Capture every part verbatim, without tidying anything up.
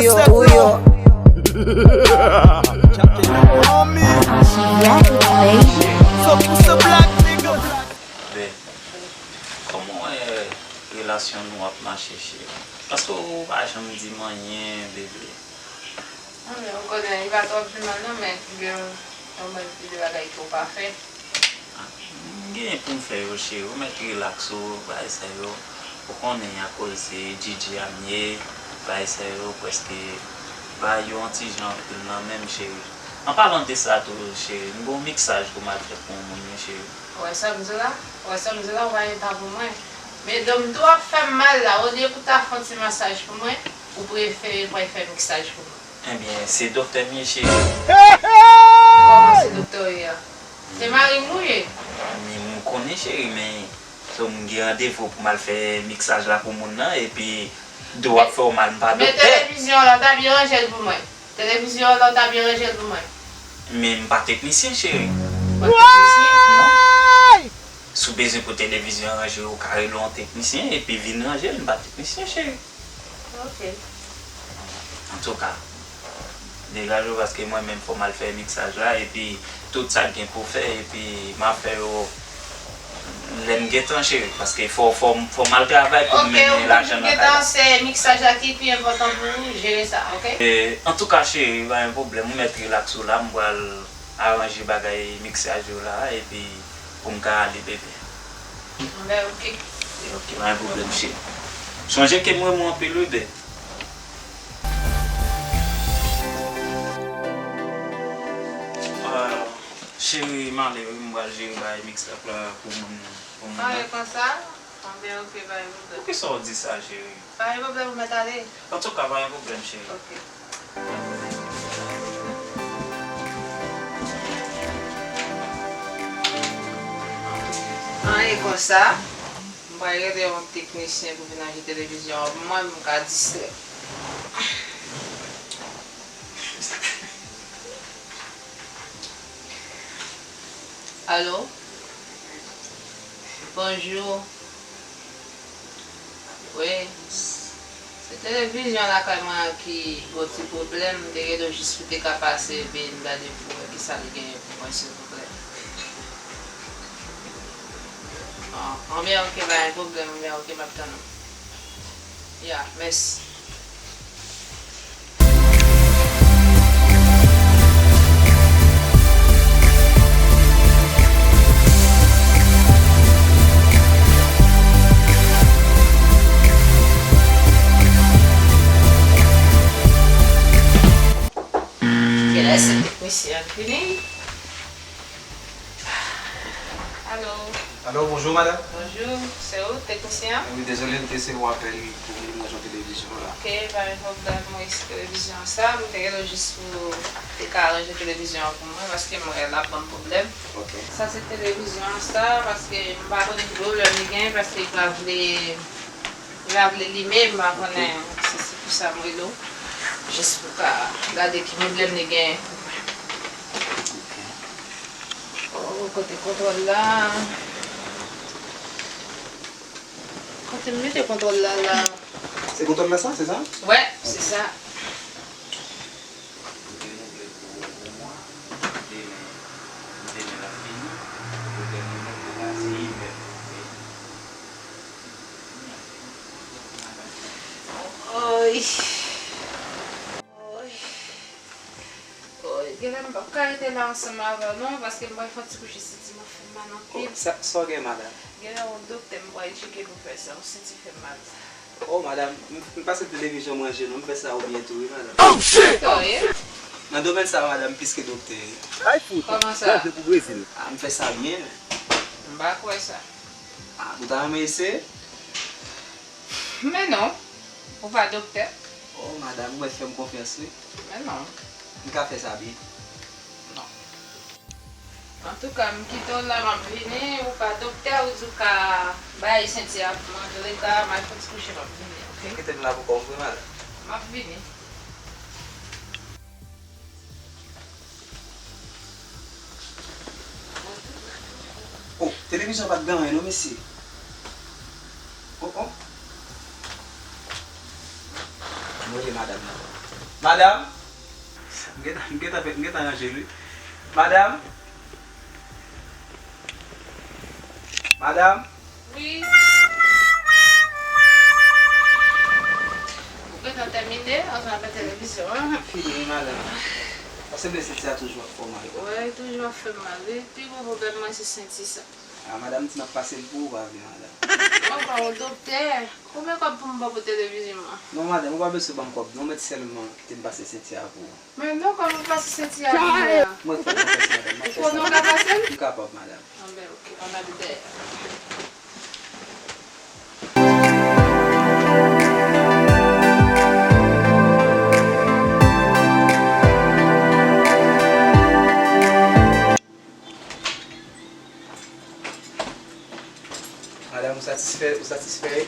Yo, ou yo. Congratulations. Bè, kòman w wè relasyon nou ap mache, cheri? Paske ou pa janm di m anyen, bebe. Anben, ou konnen, li pa twò pi mal non, men gen yon bann ti de bagay ke w pa fè. M genyen pou m fè yo, cheri. Ou mèt rilaks ou, bagay sa yo. Ou konnen akoz se Djidji a m ye, bagay sa yo prèske ba yo yon ti jan anpil nan men m, cheri. An palan de sa tou, cheri, m gen yon miksaj pou m al fè pou yon moun, wi, cheri. Ou wè sa m di w la? Ou wè sa m di w la, ou pa gen tan pou mwen. Men do m tou ap fè m mal la, olye pou w ta fè yon ti masaj pou mwen, ou prefere pou w al fè miksaj pou mwen. Ebyen, se doktè m ye, cheri. Kòman se doktè w ye a? Se mari m ou ye? Men m konnen, cheri, men so m gen randevou pou m al fè miksaj la pou moun nan, epi do w ap fè w mal, m pa doktè. Men televizyon an la, w ta byen ranje l pou mwen. Televizyon an la, w ta byen ranje l pou mwen. Men m pa teknisyen, cheri. Ou pa teknisyen? Non. Si w bezwen pou televizyon an ranje, ou ka rele yon teknisyen epi vin ranje l, m pa teknisyen, cheri. Ok. Antouka, degaje w paske mwen menm fò m al fè miksaj la, epi tout sa k gen pou fè, epi m a fè yo lè m gen tan, cheri, paske fò, fò, fò m al travay pou m mennen lajan nan kay la. Ok, ou gentan se miksaj la ki pi enpòtan pou ou, jere sa, ok? E, antouka, cheri, pa gen pwoblèm, ou mèt rilaks ou la, m pral aranje bagay miksaj yo la, epi pou m ka ale, bebe. Anben, ok. Ok, pa gen pwoblèm, cheri. Sonje ke m renmen w anpil, wi, bebe. Ah, cheri, m ale, wi, m pral jere bagay miksaj la pou moun, pou moun nan. Anben, konsa? Anben, ok, pa gen pwoblèm. Poukisa w di sa, cheri? Pa gen pwoblèm, ou mèt ale. Antouka, pa gen pwoblèm, cheri. Ok. Anyen konsa, m pral rele yon teknisyen pou vin ranje televizyon an pou mwen, pou m ka distrè. Alo? Bonjou. Wi. Se televizyon lakay mwen an ki gon ti pwoblèm. M te rele w jis pou te ka pase epi n gade pou wè kisa l genyen pou mwen, silvouplè. An, anben, ok, pa gen pwoblèm, anben, ok, m ap tann ou. Ya, mèsi. Kilè se teknisyen an k vini? Alo. Alo, bonjou, madanm. Bonjou, se ou, teknisyen an? Wi, dezole, m te resevwa apèl pou vin ranje televizyon la. Ok, pa gen pwoblèm, mwen resi televizyon sa. M te rele w jis pou te ka ranje televizyon an pou mwen, paske m wè l ap ban m pwoblèm. Ok. Sa se televizyon an sa, paske m pa konnen ki pwoblèm li gen, paske li pa vle Li pa vle limen, m pa konnen si se pou sa m rele w. Jis pou ka gade ki pwoblèm li genyen. Oh, kote kontwòl la? Kote m mete kontwòl la la? Se kontwòl la sa, se sa? Wè, se sa. Ou te renouvle pou yon mwa, demen, demen l ap fini, ou te renouvle pou yon mwa, se ivè pou ou ye. Oy. Oy. Oy, genlè m p ap ka rete la ansanm avè w non, paske m pral fè yon ti kouche senti m ap fè m mal anpil. Sa, sa w gen, madanm? Genlè yon doktè m pral tcheke pou fè sa, yon senti fè m mal sa. Oh, madanm, m, m pase televizyon m ranje non, m fè sa ou byen tou, wi, madanm. Oh, shit! Nan domèn sa, madanm, m plis ke doktè, wi. Ay, fout! Kòman sa? Brezil pou Brezil. Ah, m fè sa byen, men. M pa kwè sa. Ah, ou ta renmen eseye? Men non, ou pa doktè. Oh, madanm, ou mèt fè m konfyans, wi. Men non. M ka fè sa byen. Non. Antouka, m kite w la, m ap vini. Ou pa doktè, ou di w ka bay senti a pou mwen. Antouleka, m al fè ti kouche, m ap vini, ok? Kite m la pou kò w vre, madanm. M ap vini. Oh, televizyon pa t gen anyen non, mesye. Oh, oh. Ann rele madanm nan. Madam? M gentan, m gentan fè, m gentan ranje l, wi. Madam? Madam? Wi. Ou gentan tèmine? Ansanm avèk televizyon an. Fini, wi, madam. Pase m senti a toujou ap fè w mal. Wi, toujou ap fè m mal, wi. Pi gwo pwoblèm mwen se senti sa. A, madam, ti m ap pase l pou ou, pa vle, madam. Mwen pa yon doktè. Konbyen kòb pou m ba w pou televizyon an? Non, madam, ou pa bezwen ban m kòb, non, mèt sèlman kite m pase senti a pou ou. Men non, kòman pase senti a pou mwen an? Mwen fè, mwen fè sa, madam, mwen fè sa. Ou konnen w ka pase l? M kapab, madam. Anben, oke, ann ale dèyè. Madanm, ou satisfè, ou satisfè?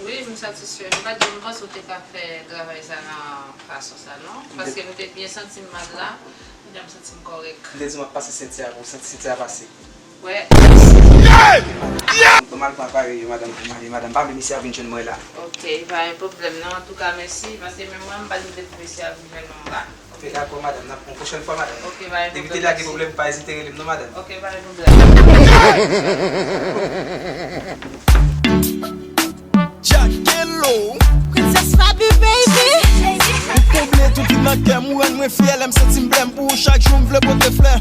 Wi, m satisfè. M pa t janm panse w te ka fè travay sa nan fason sa, non. Paske m te byen santi m mal la, kounye a m santi m kòrèk. M te di w m ap pase senti a pou w santi senti a pase. Wè. Bon, m al pran aparèy yo, madanm, pou m ale, madanm. Pa vle mesye a vin jwenn mwen la. Ok, pa gen pwoblèm, non. Antouka, mèsi, paske menm mwen, m pa t vle pou mesye a vin jwenn mwen la. Ok, dakò, madanm. N ap, yon pwochèn fwa, madanm. Ok, pa gen pwoblèm, mèsi. Depi te lage pwoblèm, pa ezite rele m non, madanm. Ok, pa gen pwoblèm. Jack Hello. Princess Faby, baby. Ou konble tout vin nan kè m, ou rann mwen fyè, lè m santi m blè m pou ou, chak jou m vle pote flè.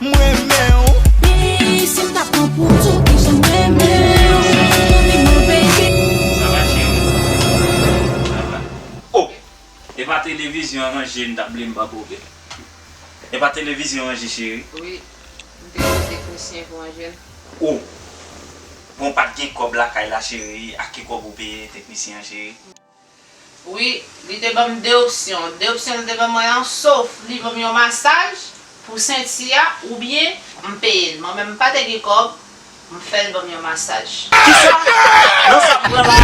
Mwen renmen w. Baby, si m ta pran pou tou, kijan m renmen w. Baby, baby. Sa va, cheri? Sa va. Oh! E pa televizyon an ranje, m t ap bliye m pa bobe. E pa televizyon ranje, cheri? Wi, m te gen teknisyen pou ranje l. Oh! Bon, pa t gen kòb lakay la, cheri. Ak ki kòb ou peye teknisyen an, cheri? Wi, li te ban m de opsyon. De opsyon li te ban mwen an, sof li ban m yon masaj pou senti a, oubyen m peye l. Mwen menm m pa te gen kòb, m fè l ban m yon masaj. Kisa? Nan sa m pran la?